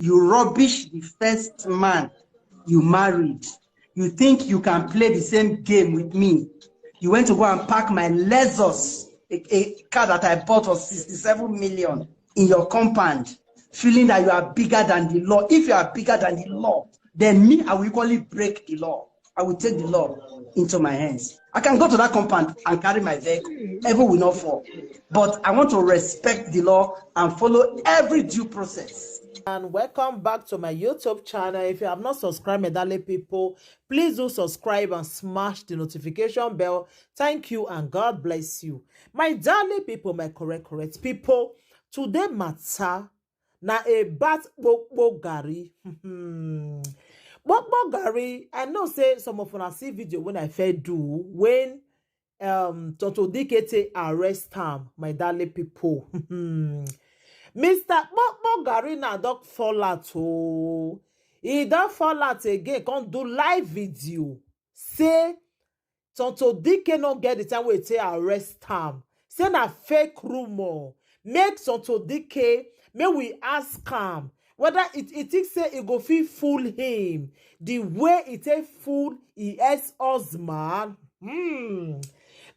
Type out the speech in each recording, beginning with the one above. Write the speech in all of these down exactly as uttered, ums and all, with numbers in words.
You rubbish the first man you married. You think you can play the same game with me. You went to go and park my Lexus, a, a car that I bought for sixty-seven million in your compound, feeling that you are bigger than the law. If you are bigger than the law, then me, I will equally break the law. I will take the law into my hands. I can go to that compound and carry my vehicle. Heaven will not fall. But I want to respect the law and follow every due process. And welcome back to my YouTube channel. If you have not subscribed, my darling people, please do subscribe and smash the notification bell. Thank you and God bless you. My darling people, my correct, correct people, today matter na about kpokpo garri. Kpokpo garri, I know say some of una see video when I first do, when um Tonto Dike take arrest am, my darling people. Mister Kpokpo garri na don fall out o. E don fall out again, come do live video. Say Tonto Dike no get the time wey take arrest am. Say na fake rumor. Make Tonto Dike, make we ask am whether e e think say e go fit fool him the way e take fool e ex-husband. Hmm.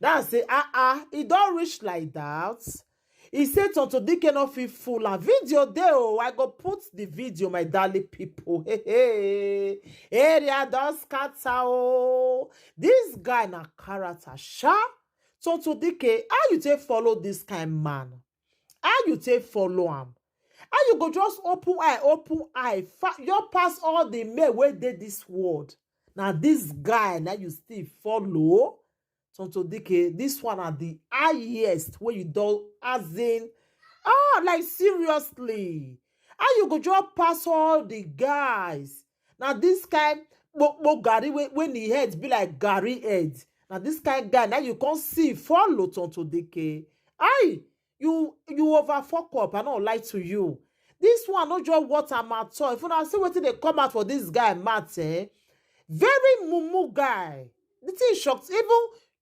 That's say, ah ah, e don reach like that. E say Tonto Dike no fit fool am. Video dey o, I go put the video, my darling people. Hey, hey. Area don scatter o. This guy na character sha. Tonto Dike, how you take follow this kind man? How you take follow am? How you go just open eye, open eye, fa- you pass all the men wey dey this world? Na this guy na you still follow? Tonto Dike, this one na the highest wey you don, as in, ah, like, seriously. How you go just pass all the guys? Na this kind kpokpo garri wey, when the head be like garri head. Na this kind guy na you come see follow Tonto Dike. Aye, you you over fuck up, I no lie to you. This one no just worth am at all. If una see wetin dey come out for this guy mouth, eh? Very mumu guy. The thing shocked. Even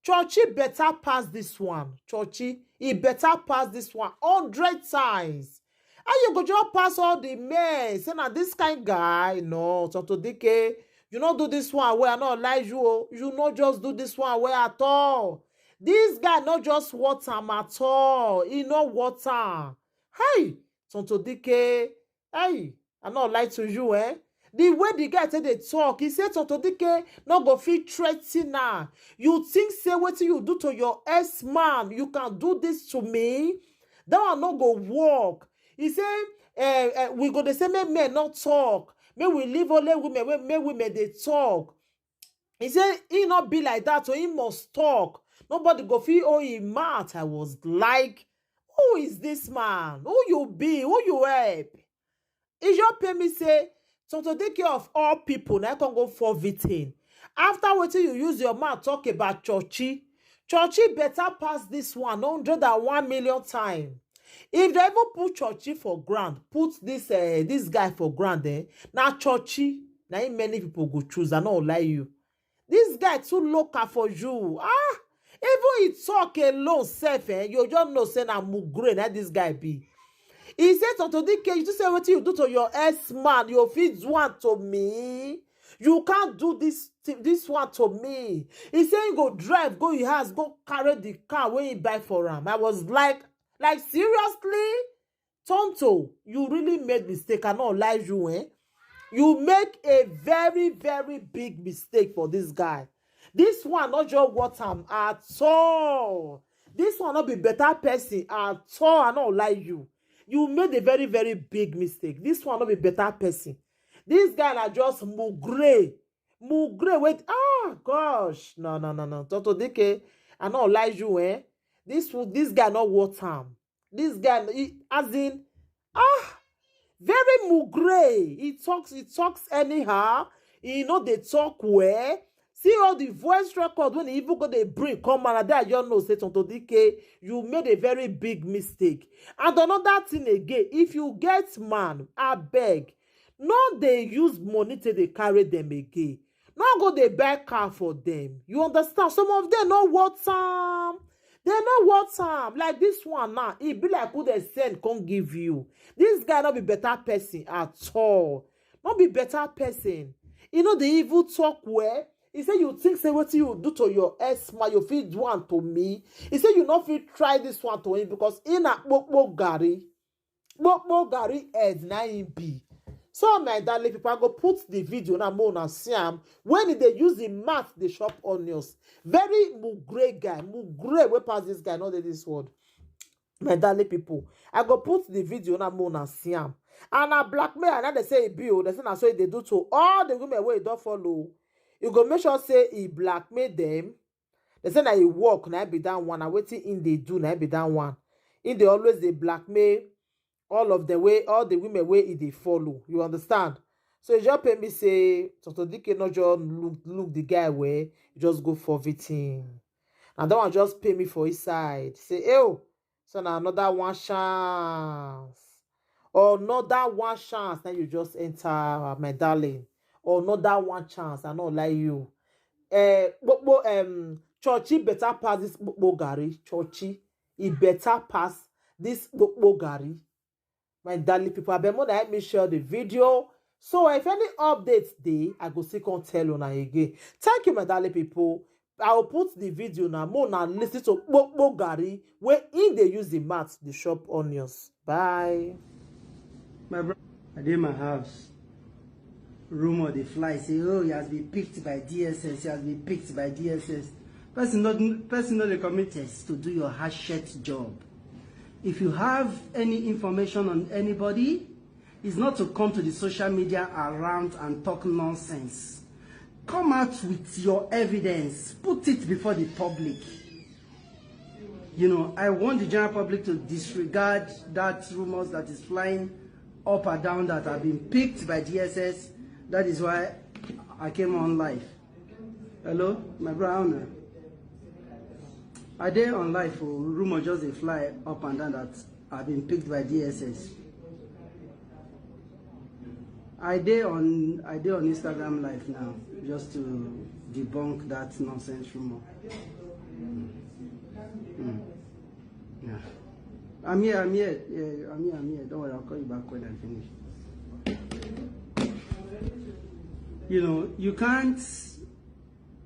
Churchy better pass this one. Churchy, e better pass this one hundred times. How you go just pass all the men? Say na this kind guy. No, Tonto Dike, you no do this one well, I no lie you o. You no just do this one well at all. This guy no just worth am at all. E no worth am. Hey, Tonto Dike, hey, I no lie to you, eh? The way the guy take dey talk, he say Tonto Dike no go fit threaten am. You think say wetin you do to your ex-man, you can do this to me? That one no go work. He say, eh, eh, we go dey say make men no talk, make we leave only women, wey make women dey talk. He say he no be like that, so he must talk. Nobody go fit hold him mouth. I was like, who is this man? Who you be? Who you help? E just pay me say Tonto Dike of all people na come go for victim. After wetin you use your mouth talk about Churchy, Churchy better pass this one hundred and one million time. If they even put Churchy for ground, put this uh, this guy for ground, eh? Na Churchy, na him many people go choose. I no lie you. This guy too local for you. Ah, even he talk alone sef, eh? You just know say na mugre na this guy be. He say Tonto Dike, you say wetin you do to your ex-man, you fit do am to me. You can't do this thi- this one to me. He say he go drive, go his house, go carry the car wey he buy for am. I was like, like, seriously? Tonto, you really made mistake. I no lie you, eh? You make a very, very big mistake for this guy. This one not just worth am at all. This one not be better person at all. I no lie you. You made a very, very big mistake. This one not be better person. This guy na just mugre. Mugre, wait. Ah, gosh. No, no, no, no. Tonto Dike, I no lie you, eh? This wo- this guy not worth am. This guy, he, as in, ah, very mugre. He talks, he talks anyhow. He know they talk well. See all the voice record when he even go they bring come and that you know say Tonto Dike, you made a very big mistake. And another thing again, if you get man, I beg, no they use money till they carry them again. No go they buy car for them. You understand? Some of them no worth time. Dem no want am. Like this one now, e be like who dem send come give you. This guy no be better person at all. No be better person. E no dey even talk well. E say you think say wetin you do to your ex man, you fit do am to me. E say you no fit try this one to him because e na kpokpo garri. Kpokpo garri head na him be. So my darling people, I go put the video now make una see am when e dey use the mat dey chop onions. Very mugre guy, mugre wey pass this guy no dey this world. My darling people, I go put the video now make una see am. And na blackmail, and na dey say e be o, dey say na so e dey do to all the women wey e don follow. E go make sure say e blackmail them. Dey say na e work na be that one, na wetin im dey do na be that one. Im dey always dey blackmail all of the way, all the women wey e dey follow. You understand? So e just pay me say Doctor D K no just look, look the guy well, e just go for everything. Na that one just pay me for inside. Say, "Oh, so na another one chance." Another one chance, now you just enter, my darling. Another one chance, I no lie you. Eh, kpokpo, um, Churchy better pass this kpokpo garri. Churchy, e better pass this kpokpo garri. My darling people, abeg, make una help me share the video. So if any updates dey, I go still come tell una again. Thank you, my darling people. I will put the video now. Make una listen to kpokpo garri wey im dey use the mat dey chop onions. Bye. My brother, I dey my house. Rumor dey fly say, oh, he has been picked by D S S. He has been picked by D S S. Person not person not dey commit test to do your hatchet job. If you have any information on anybody, is not to come to the social media around and talk nonsense. Come out with your evidence. Put it before the public. You know, I want the general public to disregard that rumors that is flying up and down that have been picked by D S S. That is why I came on live. Hello, my brother. I dey on live for rumor just dey fly up and down that I've been picked by D S S. I dey on I dey on Instagram live now just to debunk that nonsense rumor. Mm. Yeah. I'm here, I'm here. Yeah, I'm here, I'm here. Don't worry, I'll call you back when I finish. You know, you can't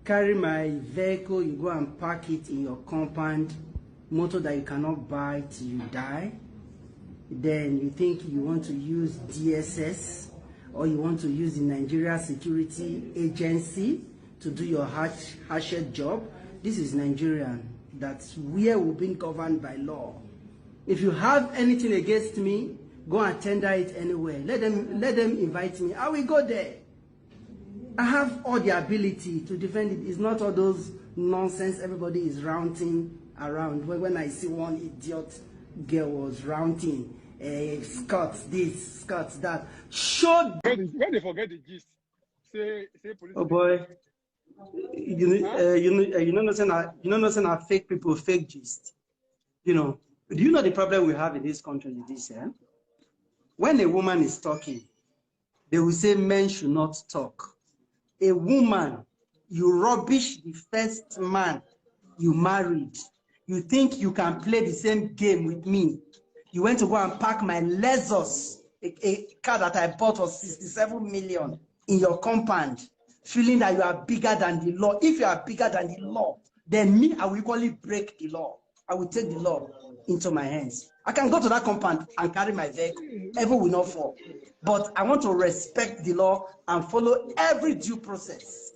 carry my vehicle, you go and park it in your compound, motor that you cannot buy till you die. Then you think you want to use D S S or you want to use the Nigeria Security Agency to do your hatch, hatchet job. This is Nigerian. That's where we've been governed by law. If you have anything against me, go and tender it anywhere. Let them let them invite me. I will go there. I have all the ability to defend it. It's not all those nonsense everybody is ranting around. When, when I see one idiot girl was ranting, eh, Scott this, Scott that. Show When they, when they forget the gist, say say police. Oh boy. You know, uh, you know, uh, you know, nothing. You know, nothing. Are fake people, fake gist. You know, do you know the problem we have in this country with this? Eh? When a woman is talking, they will say men should not talk. A woman, you rubbish the first man you married. You think you can play the same game with me? You went to go and pack my Lexus, a, a car that I bought for sixty-seven million, in your compound, feeling that you are bigger than the law. If you are bigger than the law, then me, I will equally break the law. I will take the law into my hands. I can go to that compound and carry my vehicle. Heaven will not fall. But I want to respect the law and follow every due process.